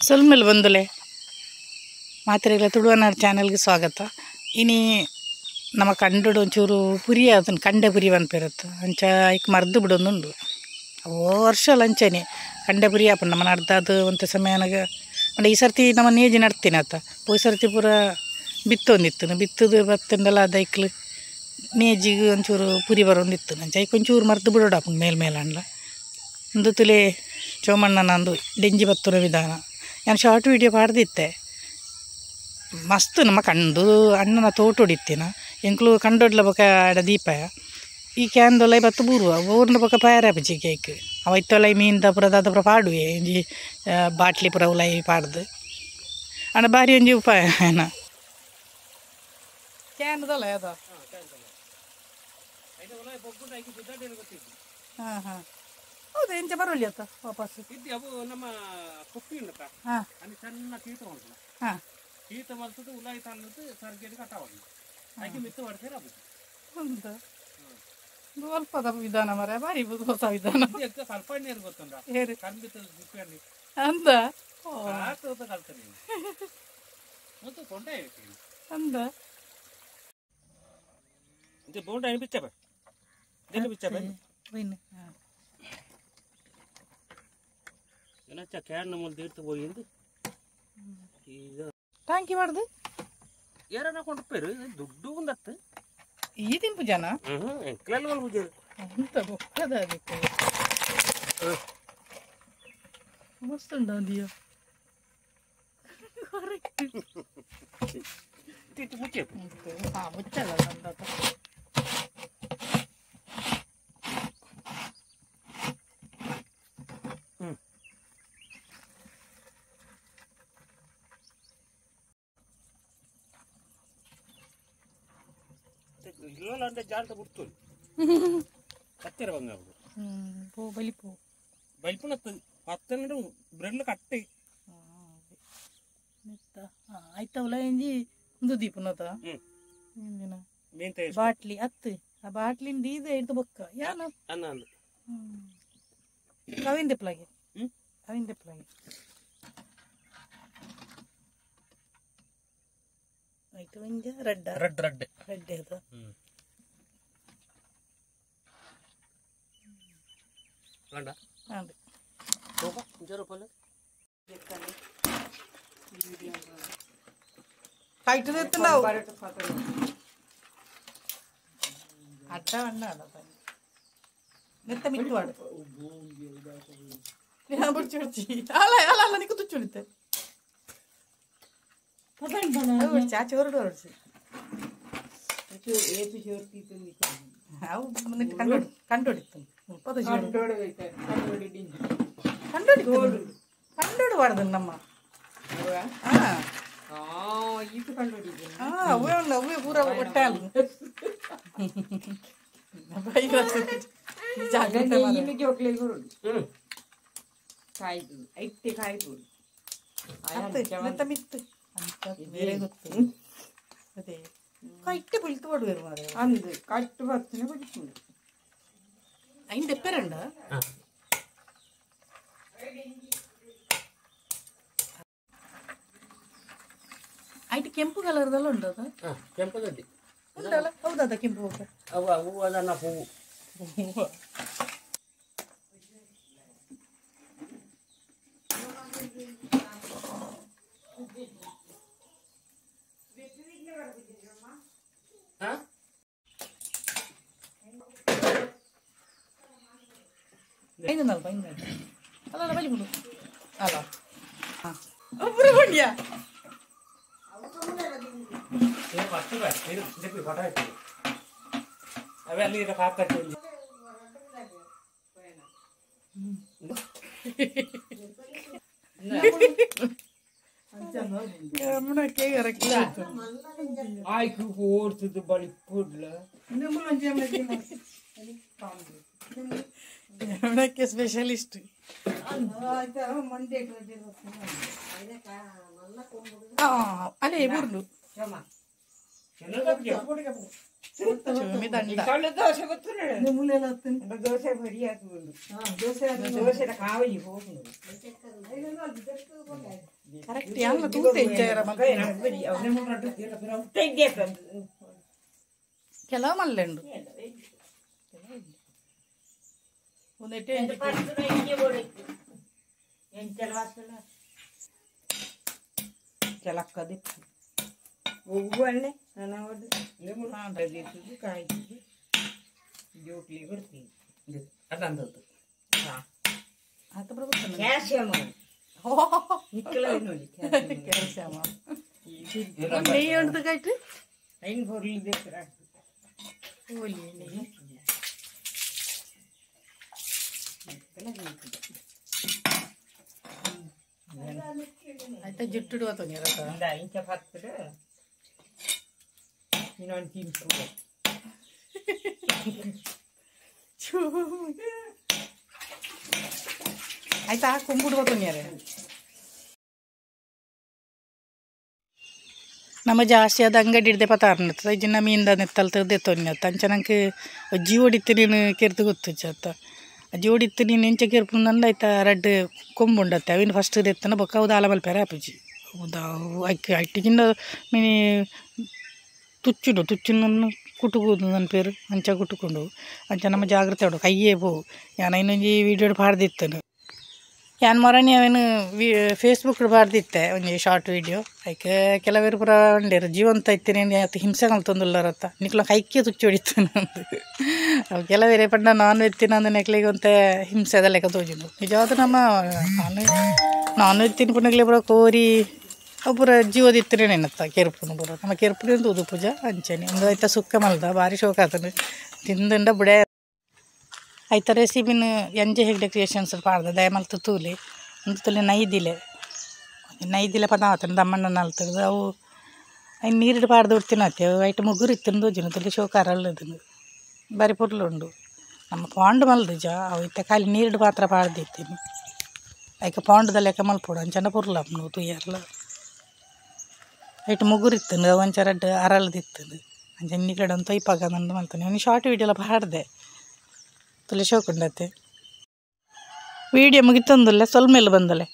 ಸೊಲ್ಮೆಲ್ ಬಂದುಲೆ ಮಾತ್ರೆಗಳ ತುಳುವನಾಡು ಚಾನೆಲ್ಗೆ ಸ್ವಾಗತ. ಇನಿ ನಮ್ಮ ಕಂಡೋಡು ಒಂಚೂರು ಪುರಿ ಅದನ್ನು ಕಂಡೆ ಪುರಿ ಪನ್ಪೆರತ್ತು ಅಂಚ ಐಕ್ ಮರ್ದು ಬಿಡೊಂದುಂಡು. ಓ ವರ್ಷ ಅಂಚನೆ ಕಂಡೆ ಪುರಿ ಆಪುಂಡು ನಮ್ಮ ನಡ್ದಾದು ಒಂತೆ ಸಮಯನಾಗ. ಪಂಡ ಈ ಸರ್ತಿ ನಮ್ಮ ನೇಜಿ ನಡ್ತೀನಿ ಆತ ಪೋಯಿ ಸರ್ತಿ ಪೂರ ಬಿತ್ತೊಂದಿತ್ತು ಬಿತ್ತದು ಬತ್ತಂಡಲ ಅದು ಐಕ್ಲು ನೇಜಿಗೆ ಒಂಚೂರು ಪುರಿ ಬರೋಂದಿತ್ತು ಅಂಚ ಐಕ್ ಒಂಚೂರು ಮರ್ದು ಬಿಡೋಡು ಆಪುಂಡು ಮೇಲ್ ಮೇಲ್ ಅಂಡ್ಲ. ಒಂದು ತುಲೆ ಚೋಮಣ್ಣನಂದು ಡೆಂಜಿ ಬತ್ತುನ ವಿಧಾನ ನಾನು ಶಾರ್ಟ್ ವೀಡಿಯೋ ಪಾಡ್ದಿತ್ತೆ. ಮಸ್ತ್ ನಮ್ಮ ಕಂಡು ಅಣ್ಣನ ತೋಟೊಡಿತ್ತಿನ ಎಂಕ್ಲು ಕಂಡೊಡ್ಲ ಬೊಕ ಆಡ ದೀಪಾಯ ಈ ಕ್ಯಾನ್ದೊಲೈ ಬತ್ತು ಬೂರುವ ಊರ್ನ ಬೊಕ ಪಯರ ಪುಜಿ ಕೇಕ್ ಅವ ಇತ್ತೊಲೈ ಮೀನ್ದ ಪುರ ದಾದ ಪುರ ಪಾಡುವೆ ಒಂಜಿ ಬಾಟ್ಲಿ ಪುರ ಉಲೈ ಪಾಡ್ದು ಅಣ್ಣ ಬಾರಿ ಒಂಜಿ ಉಪಾಯ ಏನ ಕ್ಯಾನ್ದೊಲ ಅದ. ಹಾಂ ಹಾಂ ಹೌದು ಎಂಚ ಬರೋಲಿ ಅತ್ತ ವಾಪಸ್ ಅವು ನಮ್ಮ ಕುಪ್ಪಿ ಉಂಡತ್ತ ಹಾಂ ಅಲ್ಲಿ ಸಣ್ಣ ತೀರ್ಥ ಉಂಟು. ಹಾಂ ತೀರ್ಥ ಮಲ್ತದ್ದು ಉಲಾಯಿ ತನ್ನದು ಸರ್ಗೇಲಿ ಕಟ್ಟಾವಲ್ಲ ಅದಕ್ಕೆ ಮಿತ್ತು ಹೊಡ್ತೀರ ಅದು ಉಂಟು ಅಲ್ಪದ ವಿಧಾನ ಮರ ಬಾರಿ ಹೊಸ ವಿಧಾನ. ಸ್ವಲ್ಪ ನೀರು ಗೊತ್ತುಂಟ ಕಣ್ಬಿತ್ತು ಕುಪ್ಪಿ ಅಲ್ಲಿ ಅಂದ ಕಲ್ತನೆ ಮತ್ತು ಕೊಂಡೆ ಅಂದ ಬೋಂಡ ಬಿಚ್ಚಬ ಬಿಚ್ಚಬ can ಮೂಲ ತೀರ್ಥ ಹೋಗಿಂದು ಟಾಂಕಿ ಮಾಡ್ದು ಯಾರನ್ನ ಕೊಂಡ್ಪೇರು ದುಡ್ಡು ಒಂದತ್ತು ಈ ತಿನ್ಪು ಜನ ಎಂಕ್ಲೆಲ್ಲ ಮಲ್ಪುಜೆರ್ ಅಂತ ಬೊಕ್ಕದ ಅದಕ್ಕೆ ಮಸ್ತ್ ಉಂಟು ಅಂದಿಯೋ ಮುಚ್ಚೆ ಹಾಂ ಮುಚ್ಚಲ್ಲ ಅಂದಾತ. ಇಲ್ಲ ಅಂದ್ರೆ ಜಾಲ್ತ ಬಿಡ್ತು ಹತ್ತಿರ ಬಂಗ ಪೋ ಬಲಿಪು ಬಲಿಪುನತ್ತು ಪತ್ತೆಂಡು ಬ್ರೆಡ್ ಕಟ್ಟಿ ಆಯ್ತವಲ್ಲ ಇಂಜಿ ಒಂದು ದೀಪನತ ಬಾಟ್ಲಿ ಅತ್ತು ಆ ಬಾಟ್ಲಿಂದ ದೀದ ಹಿಡ್ದು ಬೊಕ್ಕ ಯಾನ ಅನ್ನ ಅವಿಂದ ಪ್ಲಾಗೆ ಅವಿಂದ ಪ್ಲಾಗೆ ಆಯ್ತು ಒಂಜ ರೆಡ್ ರೆಡ್ ರೆಡ್ ರೆಡ್ ಅದು വേണ്ട ಅದು ಕೈಟ್ ಎತ್ತುಂಡವು ಅಡ್ಡ വണ്ണ ನೆತ್ತ ಮಿಟ್ಟು ವಾಡು ഞാൻ പിടിച്ചു പിടിച്ച് അല്ല അല്ല അല്ല നിനക്ക് തുച്ചുളിത്തെ പിടിച്ച് ആ ചോറിട്ട് പിടിച്ച് ಅವು ಬಂದಿಟ್ಟು ಕಂಡು ಕಂಡುಹಿಡಿತು ಮುಪ್ಪದು ಕಂಡುಹಿಡಿತು ಕಂಡುಹಿಡು ಬಾರ್ದು ನಮ್ಮ. ಹಾಂ ಹಾಂ ಅವೇ ಉಂಡು ಅವೇ ಪೂರ ಒಟ್ಟಾಲು ಜಾಗ್ರತೆ ಮಿತ್ತು ಅಂತ ಬೇರೆ ಗೊತ್ತು ಅದೇ ಕೈಟ್ ಪುಳಿತು ಪಡುವೆರು ಮಾರ್ರೆ ಅಂದು ಕಟ್ಟು ಬರ್ತನೆ ಪಡಿಪುಂಡು ಐನ್ ದೆಪ್ಪೆರಂಡ ಐಟ್ ಕೆಂಪು ಕಲರ್ದಲ್ಲ ಉಂಟು ಅದು ಕೆಂಪು ಗಡ್ಡಿ ಉಂಟಲ್ಲ ಹೌದಾ ಕೆಂಪು ಹೋಗ ಅವು ಹೂವು ಅದನ್ನ ಹೂವು ಐದು ನಲ್ಪ ಐದು ಅಲ್ಲ ಅಲ್ಲ ಬಲಿ ಬಿಡು ಅಲ್ಲ ಹಾಂ ಒಬ್ಬರು ಬಂಡ್ಯಾ ಆಯ್ತು ಓಡ್ತದ್ದು ಬಳಿ ಕೂಡ್ಲ ಯಮುನಕ್ಕೆ ಸ್ಪೆಷಲಿಸ್ಟ್. ಅಲ್ಲೇ ಬುರ್ಲು ದೋಸೆ ದೋಸೆ ದೋಸೆ ಕಾವಲಿ ಹೋಗುದು ಕರೆಕ್ಟ್ ಯಾನ್ಲ ತೂತೆ ಇಜ್ಜಾರ ಕೆಲವು ಮಲ್ಲೆಂಡು ಒಂದೆಟ್ಟೆ ಕೆಲಕ್ಕದು ಒಗ್ಗರಣೆ ಕಾಯ್ತಿದ್ದು ಜೋಕ್ಲಿ ಕೊಡ್ತೀವಿ ಅದೊಂದು ಆತ ಪ್ರಭು ಕ್ಯಾಲ್ಸಿಯಂ ನಿಕ್ಕಲ ನೋಡಿ ಕ್ಯಾಲ್ಸಿಯಂ ನೆಯ್ಯಿ ಉಂಟು ಕಟ್ಟು ಐನ್ பொருள் ಓಲಿ ನೆಯ್ಯಿ ಆಯ್ತಾ ಜಿಟ್ಟುಡುವ ತೊಂದರೆ ಇಂಚ ಪತ್ತರ ಇನ್ನೊಂದು ತಿಂಪು ಆಯ್ತಾ ಕೊಂಬುಡುವ ತೊಂದರೆ ನಮ್ಮ ಜಾಸ್ತಿ ಅದು ಅಂಗಡಿ ಹಿಡ್ದೆ ಪತಾರ್ನತ್ತ ಇಜ್ಜಿನ ಮೀನ್ದ ನೆತ್ತಲ್ ತೆಗ್ದೆ ತೊನ್ಯತ್ತ ಅಂಚ ನಂಗೆ ಜೀವಡಿತ್ತು ನೀನು ಕೆರ್ದು ಗೊತ್ತು ಚತ್ತ ಜೋಡಿತ್ತು ನೀನು ಎಂಚ ಕೆರ್ಪುಂದಂಡ ಆಯ್ತಾ ರಡ್ಡ್ ಕೊಂಬುಂಡತ್ತೆ ಅವಿನ ಫಸ್ಟ್ ದೆತ್ತನ ಬೊಕ್ಕ ಅವು ದಾಲ ಮಲ್ಪೆರೆ ಆಪುಜಿ ಉದಾ ಅಕ್ಕಿ ಅಟ್ಟಿಗಿಂದ ಮಿನಿ ತುಚ್ಚುಡು ತುಚ್ಚುನನ್ನು ಕುಟುಕುದು ನನ್ನ ಪೇರು ಅಂಚ ಕುಟುಕೊಂಡು ಅಂಚ ನಮ್ಮ ಜಾಗ್ರತೆ ಉಂಡು ಕೈಯೇ ಪೋವು ಯಾನ ಇನ್ನೊಂಜಿ ವೀಡಿಯೋಡ್ ಪಾಡ್ದಿತ್ತನು ಯಾನ್ ಮೊರನಿ ಅವೇನು ವಿ ಫೇಸ್ಬುಕ್ ಪಾಡ್ದಿತ್ತೆ ಒಂಜಿ ಶಾರ್ಟ್ ವೀಡಿಯೋ ಐಕೆ ಕೆಲವರು ಪೂರ ಉಂಡೇರು ಜೀವಂತ ಇತ್ತೇನೆ ಅತ್ ಹಿಂಸೆ ಕಲ್ತೊಂದುಲ್ಲರತ್ತ ನಿಕ್ಲ ಕೈಕೆ ತುಚ್ಚಿ ಹೊಡಿತು ನಂದು ಅವು ಕೆಲವೇರೆ ಪಂಡ ನಾನ್ ವೆಜ್ ತಿನ್ನಂದು ನೆಕ್ಲಿಗೆ ಒಂತೆ ಹಿಂಸೆ ಅದ ಲೆಕ್ಕ ತೋಜುಂಡು. ನಿಜವಾದ ನಮ್ಮ ನಾನ್ ನಾನ್ ವೆಜ್ ತಿನ್ಪುನಗ್ಲೆ ಪೂರ ಕೋರಿ ಅವು ಪೂರ ಜೀವದಿತ್ತನೇ ನೆನತ್ತ ಕೆರ್ಪುನು ಪೂರ ನಮ್ಮ ಕೆರ್ಪುನ ತೂದು ಪೂಜ ಅಂಚನೆ ಒಂದು ಐತ ಸುಕ್ಕ ಮಲ್ದ ಭಾರಿ ಶೋಕ ಆತನು ತಿಂದುಂಡ ಬುಡೆ ಐತ ರೆಸಿಪಿನ ಎಂಜೆ ಹೆಗ್ಡೆ ಕ್ರಿಯೇಷನ್ಸ್ ಪಾಡ್ದ ದಯಮಲ್ತು ತೂಲಿ ಒಂದು ತುಲೆ ನೈದಿಲೆ ನೈದಿಲೆ ಪದ ಆತನ ದಮ್ಮಣ್ಣ ನಲ್ತದ ಅವು ಐನ್ ನೀರಿಡು ಪಾಡ್ದು ಉಡ್ತಿನತ್ತೆ ಅವು ಐಟ್ ಮುಗುರು ಇತ್ತಿನ ದೋಜಿನ ತುಲೆ ಶೋಕ ಅರಳ್ಳದನು ಬಾರಿ ಪೊರ್ಲುಂಡು ನಮ್ಮ ಪಾಂಡು ಮಲ್ದುಜ ಅವು ಇತ್ತ ಖಾಲಿ ನೀರಿಡು ಪಾತ್ರ ಪಾಡ್ದಿತ್ತೀನಿ ಐಕ ಪಾಂಡದ ಲೆಕ್ಕ ಮಲ್ಪೊಡು ಅಂಚನ ಪೊರ್ಲು ಆಪುಂಡು ತೂಯರ್ಲ ಐಟ್ ಮುಗುರು ಇತ್ತಂದು ಅವು ಒಂಚ ರಡ್ಡ್ ಅರಳ್ದಿತ್ತಂದು ಅಂಚ ನಿಕಡೆ ಒಂದು ತೊಯ್ಪಾಗ ನಂದು ಮಲ್ತಾನೆ ಒಂದು ಶಾರ್ಟ್ ವೀಡಿಯೋ ಎಲ್ಲ ಪಾಡ್ದೆ ತುಲೆ ಶೋಕುಂಡತ್ತೆ ವೀಡಿಯೋ ಮುಗಿತಂದುಲ್ಲ ಸೊಲ್ಮೆಲ್ ಬಂದಲೆ.